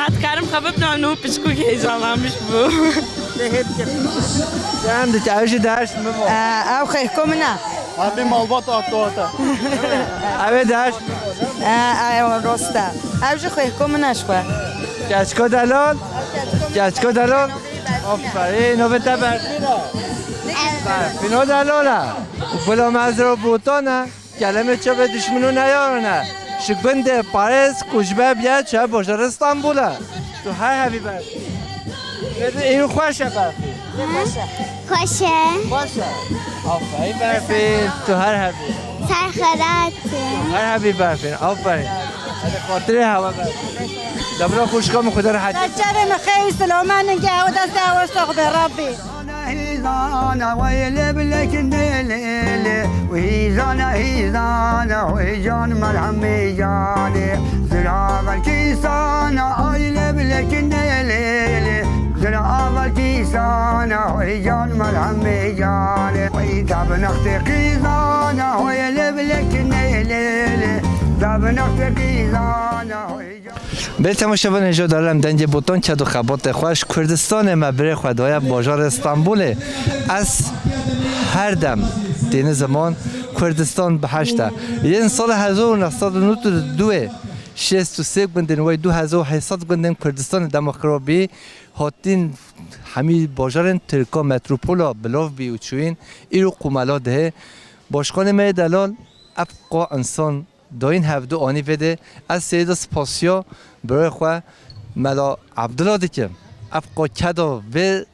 Ez dikarim xwe bibînim, nû piçkûk heyecanlanmış bû. Te hêt kir. Sen de ew jî ders mi bu? E, ew xêhko min e. Hemî malbat ato ata. Ew ê ders. E, ew rost e. Ew jî xêhko min e ji xwe. Keçko delal. Keçko delal. Aferîn, navê te Berfîn e. Berfîno delal e. Bila mezra botan e. Kelemê çavê dişmin û neyarin e. Ji gundê Parêz koçber bûye çawa bajarê Stenbolê. Tu her hebî Berfîn. Berfîn, îro xweş e Berfîn. Xweş e. Xweş e. Xweş e. Aferîn Berfîn. Tu her hebî. Ser xerat. Her hebî Berfîn. Aferîn. Hadi xatirê hewa Berfîn. Dabra xwişka min Xwedê rehet. Serçavê min xeyr, silaman ninge ew dest ew sox be Rabbî. Hîzana wey lê bilekinde lê lê, hîzana hîzana wey can merhemê canê. Zira belkî sana ay lê bilekinde lê lê, zira belkî sana wey can merhemê canê. Wey tabinaxtê qîzana wey lê bilekinde lê lê, tabinaxtê qîzana wey can. Bê temaşevan hêja dalem dengê botan ked û xebatê xwe ji Kurdistanê me birê xwe daye bajarê Stenbolê. Ez her dem têne ziman Kurdistan biheşt e. Yên sala hezar û neh sed û nod û du şêst û sê gundên wey du hezar û heyt sed gundên Kurdistanê dema xira bî hatin hemî bajarên Tirka metropola bilav bî û çûyîn îro qûmela dihê. Başkanê me yê delal ev qa insan dayîn hevdu anî vê de. Ez seyda spasiya birayê xwe Mela Abdullah dikim. Ev qo keda vê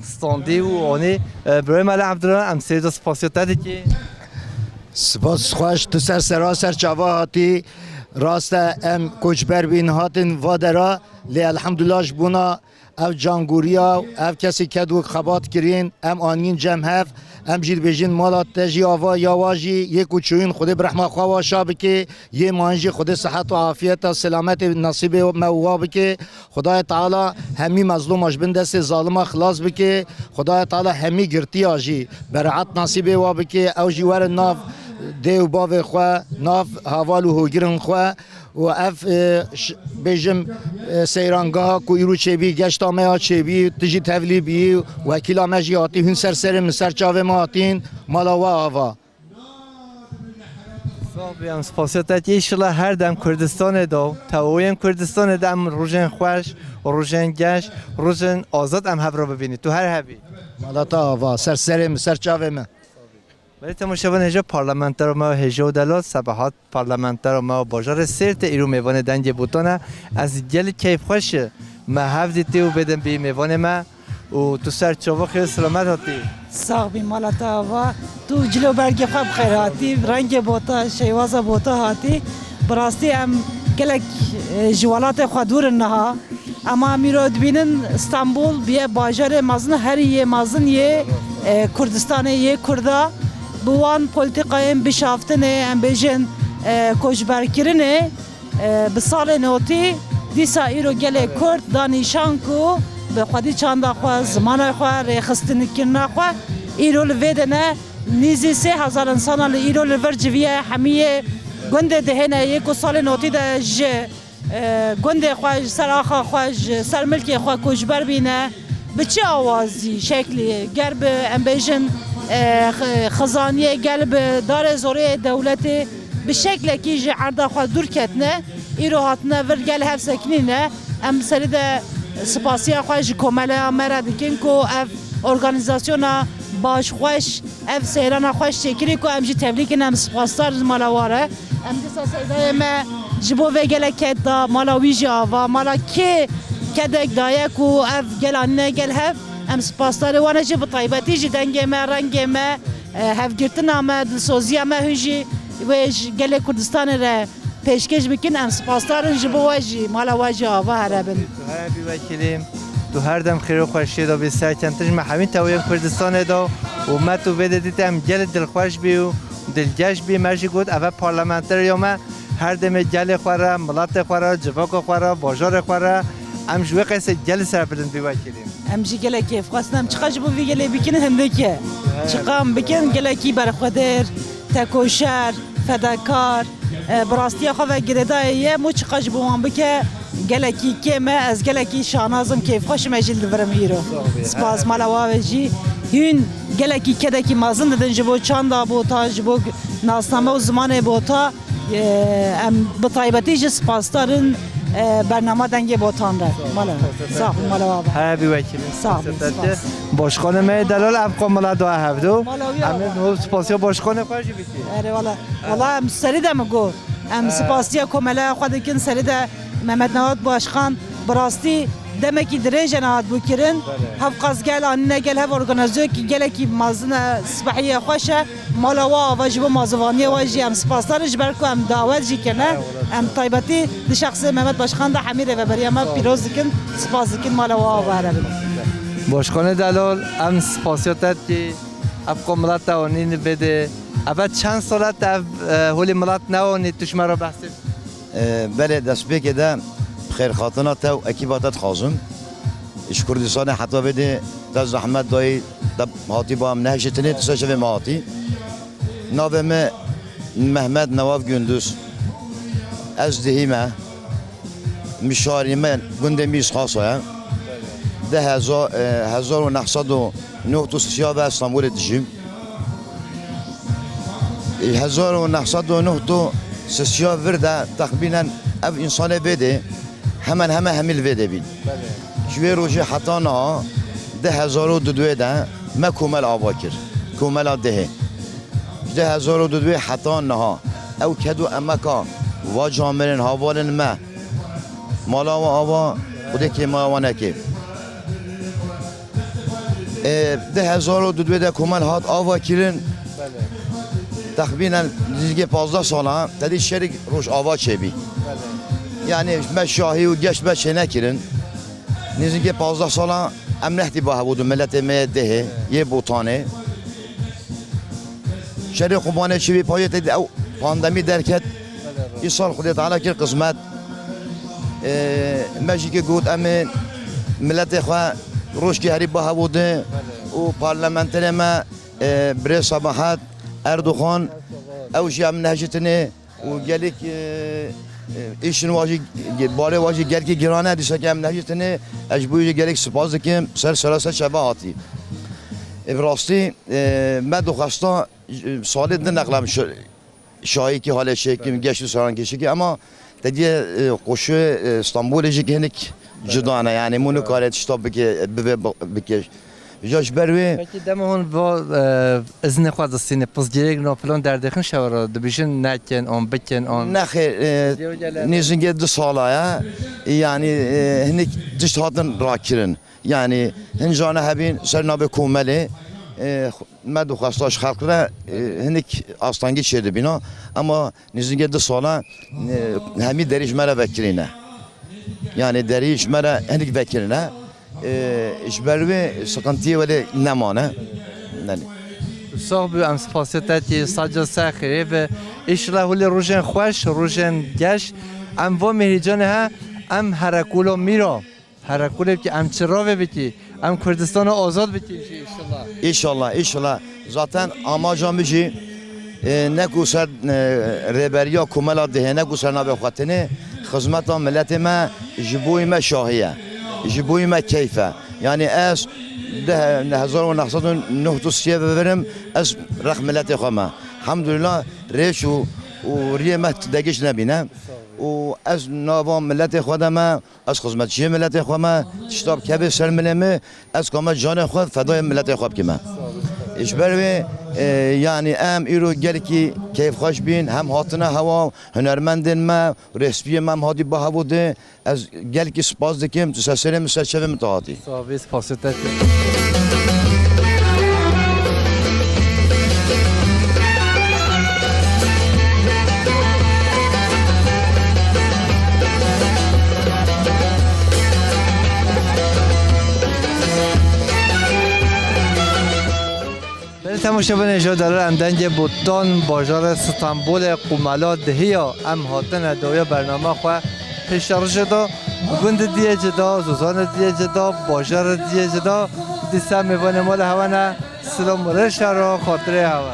standî û anî, e, birayê Mela Abdullah, em seyda spasiya te dikî. Spas xweş, tu ser sera ser çava hatî. Rast e, em koçber bîn hatin va dera, lê elhamdulillah ji bona ev cangoriya, ev kesê ked wek xebat kirîn, em anîn cem hev, em jî dibêjin mala te jî ava ya wa jî yê ku çûyîn Xwedê bi rehma xwe wa şa bike, yê mayîn jî Xwedê sihet û afiyeta selametê nasîbê me wa bike. Xwedayê Teala hemî mezlûma ji bin destê zalima xilas bike. Xwedayê Teala hemî girtiya jî bereet nasîbê wa bike. Ew jî werin nav dê û bavê xwe, nav heval û hogirên xwe. Û ev, e, ş-, bêjim, e, seyrangeha ku îro çêbî, geşta me ya çêbî, tu jî tevlî bî, wekîla me jî hatî, hûn ser serê min, ser çavê me hatîn, mala we ava. Sax bî, em spasiya te dikî. Înşallah her dem Kurdistanê de, tevayên Kurdistanê de em rojên xweş, rojên geş, rojên azad em hev re bibînî. Tu her hebî. Mala te ava, ser serê min, ser çavê min. Belê temaşevan, hêja parlamentera me hêja û delal Sebahat, parlamentera me bajarê Sêrtê îro mêvanê Dengê Botan e. Ez gelek keyfxweş me hev dîtî û bêdem bî mêvanê me û tu ser çava xêr selamet hatî. Sax bî, mala te ava. Tu cil û bergê xwe bi xêr hatî, rengê bota, şêwaza bota hatî. Bi rastî em gelek, e, ji welatê xwe dûr in niha. Ema em îro dibînin Stenbol bûye bajarê mezin, herî yê mezin yê, e, Kurdistanê, yê Kurda. Bi wan polîtîkayên bişaftinê, em bêjin, e, koçberkirinê, e, bi salên hotî, dîsa îro gelê Kurd da nîşan ku bi xwedî çanda xwe, zimana xwe, rêxistinkirina xwe îro li vê de ne. Nîzî sê hezar însana li îro li vir civiye, hemî yê gundê dihêne, yê ku salên hotî de ji e, gundê xwe, ji ser axa xwe, ji ser milkê xwe koçber bîne, bi çi awazî, şeklî, ger bi, em bêjin, e, xi-, xizaniyê gel bi darê zorê dewletê bi şeklekî ji erda xwe dûr ketine, îro hatine vir gel hev sekinîne. Em serî de spasiya xwe ji komeleya me re dikin ku ev organîzasyona baş, xweş, ev seyrana xweş çêkirî ku em jî tevlî kin, em spasdar ji mala wa re. Em dîsa seydayê me ji bo vê gelek ked da, mala wî jî ava, mala kê kedek daye ku ev gel anîne gel hev, em spasdarê wan e jî, bi taybetî jî dengê me, rengê me, e, hevgirtina me, dilsoziya me hûn jî wê ji gelê Kurdistanê re pêşkêş bikin, em spasdar in ji bo we jî, mala we jî ava here bin. Tu here bî wekîlî, tu her dem xêr û xweşiyê de bî, serkeftin ji me hemî teweyên Kurdistanê de û me tu vê de dît em gelê dilxweş bî û dilgeş bî. Me jî got, ev e parlamenterê ya me, her demê gelê xwe re, miletê xwe re, civaka xwe re, bajarê xwe re, em ji wê qeysê gelê serbilind bî wekîlî. Em jî gelek kêfxweş in, em çiqas ji bo vî gelê bikin hindik e. Çiqas em bikin, gelekî berxwedêr, tekoşer, fedakar, e, bi rastiya xwe ve girêdayê ye, mû çiqas ji bo wan bike, gelekî kêm e, ez gelekî şanaz im, kêfxweş im, ez jî li vir im îro. Spas, mala wa ve jî hûn gelekî kedekî mezin didin ji bo çanda bota, ji bo nasname û zimanê bota. Em bi taybetî jî spasdar in, e, bernama Dengê Botan re. Mala, sax û mala wa. Hebe wekîlî. Sax bin, spas. Başkanê me yê delal ev komela da hevdu. Mala wî. Em ê niha spasiya başkanê xwe jî bikî. Erê wala. Wala em serî de min got. Em spasiya komeleya xwe dikin, serî de Mehmet Nevat Başkan bi rastî demekî dirêj e nehat bû kirin. Belê. Hev qas gel anîne gel, hev organîzasyonekî gelekî mezin e, spehî ye, xweş e. Mala wa ava ji bo mazivaniya wa jî em spasdar in, ji ber ku em dawet jî kirine. Em taybetî di şexsê Mehmet Başkan de hemî rêveberiya me pîroz dikin, spas dikin, mala wa ava here bin. Başkanê delal, em spasiya te dikî, ev qo milet te anî vê de. Ev e çend sal e te ev, e, holê milet neanî, tu ji me re behsê. E, belê, destpêkê de bi xêrhatina te û ekîba te dixwazim. Ji Kurdistanê heta vê dê te zehmet dayî, te hatî ba em nehişitinê, tu ser şevê me hatî. Navê me Mehmet Newav Gündüz. Ez dihî me. Min şarî me gundê Mîrxasa ye. Di heza-, e, hezar û neh sed û nod û sisiya ve Stenbolê dijîm. Hezar û neh sed û nod û sisiya vir de texmînen ev însanê vê dê hemen heme hemî li vê dê bîn. Belê. Ji wê rojê heta niha di hezar û dudwê de me komel ava kir. Komela Dihê. Ji di hezar û dudwê heta niha. ew ked û emeka va camêrên havalên me, mala wan ava, Xwedê kêmaya wan neke. E, di hezar û dudwê de komel hat ava kirin. Belê. Texmînen nêzîkê pazdeh sala, tedî şerîk Rojava çêbî. Belê. Yanî me şahî û geş me çênekirin. Nêzîkê pazdeh sala em nehtî ba hevû dû miletê me yê dehê, yê Botanê. Şerê Qubanê çêbî payê tedî ew pandemî derket. Îsal Xwedê Teala kir qismet. Ê, me jî ki got em ê miletê xwe rojkî herî ba hevû di û parlamenterê me, ê, Birêz Sabahat Erdogan, ew jî em nehjitine û gelek, ê, ê, îşin wa jî, barê wa jî gelkî giran e, dîsa ki em nehjitine, ez ji bo jî gelek spas dikim, ser serase çava hatî. Ê, bi rastî, ê, me dixwesta, salê di neqlam şi-, şahîkî halê şêkî, geşt û serankêşikî, ema te diye, e, qoşû, e, Stenbolê jî hinik cuda ne, yanî mû nikare tişta bike, bibe, bike. Ja ji ber wê Peki dema hûn va, e, iznê xwe distîne, pirsgirêk no filan derdêxin şewera dibêjin nekin, an bikin, an Nexêr, e, Cewgele ne. Nêzîngê du sala ye, yanî, e, hinik tişt hatin rakirin. Yanî hin cane hebîn ser navê komelê, e, me dixwesta ji xelk re, e, hinik astengî çêdibîna, ema nêzîngê du sala, e, hemî derî ji me re vekirîne. Yanî derî ji me re hinik vekirine. E, ji ber wê siqintiyê welê nemane. Yanî. Sax bi, em spasiya te dikî, saca ser xêrê bi. Îşillah hûlê rojên xweş, rojên geş. Em va mêrîcanê he, em herekûlo mîro. Herekulê bikî, em çiravê bikî, em Kurdistana azad bikî jî, înşallah. Înşallah, înşallah. Zaten amaca min jî, e, ne ku ser, e, rêberiya komela dihê, ne ku ser navê xwe tinê, xizmeta miletê me ji bo me şahî ye. Ji bo me keyf e. Yanî ez di he-, hezar û neh sed û nod û siyê bibirim, ez rex miletê xwe me. Hemdulillah, rêç û, û riyê me degîş nebîne. Û ez nava miletê xwe de me, Ez xizmetçiyê miletê xwe me, tişta bikeve ser milê min, ez kame canê xwe fedayê miletê xwe bikime. Ji ber wê, e, yanî em îro gelekî keyfxweş bîn, hem hatine hewa, hunermendên me, rêspiyê me em hatî ba hevû di, ez gelekî spas dikim, tu ser serê min, ser çevê min tu hatî. Sağ ol, spasiya te. Belê temaşevanê, ji dara em dengê Botan, bajarê Stenbolê, Qumela Dihiya, em hatine dawiya bernama xwe pêşerojê da, gund diye cida, zozan diye cida, bajar diye cida, dîsa mêvanê mala hewa ne. Silam û rêşa ro xatirê hewa.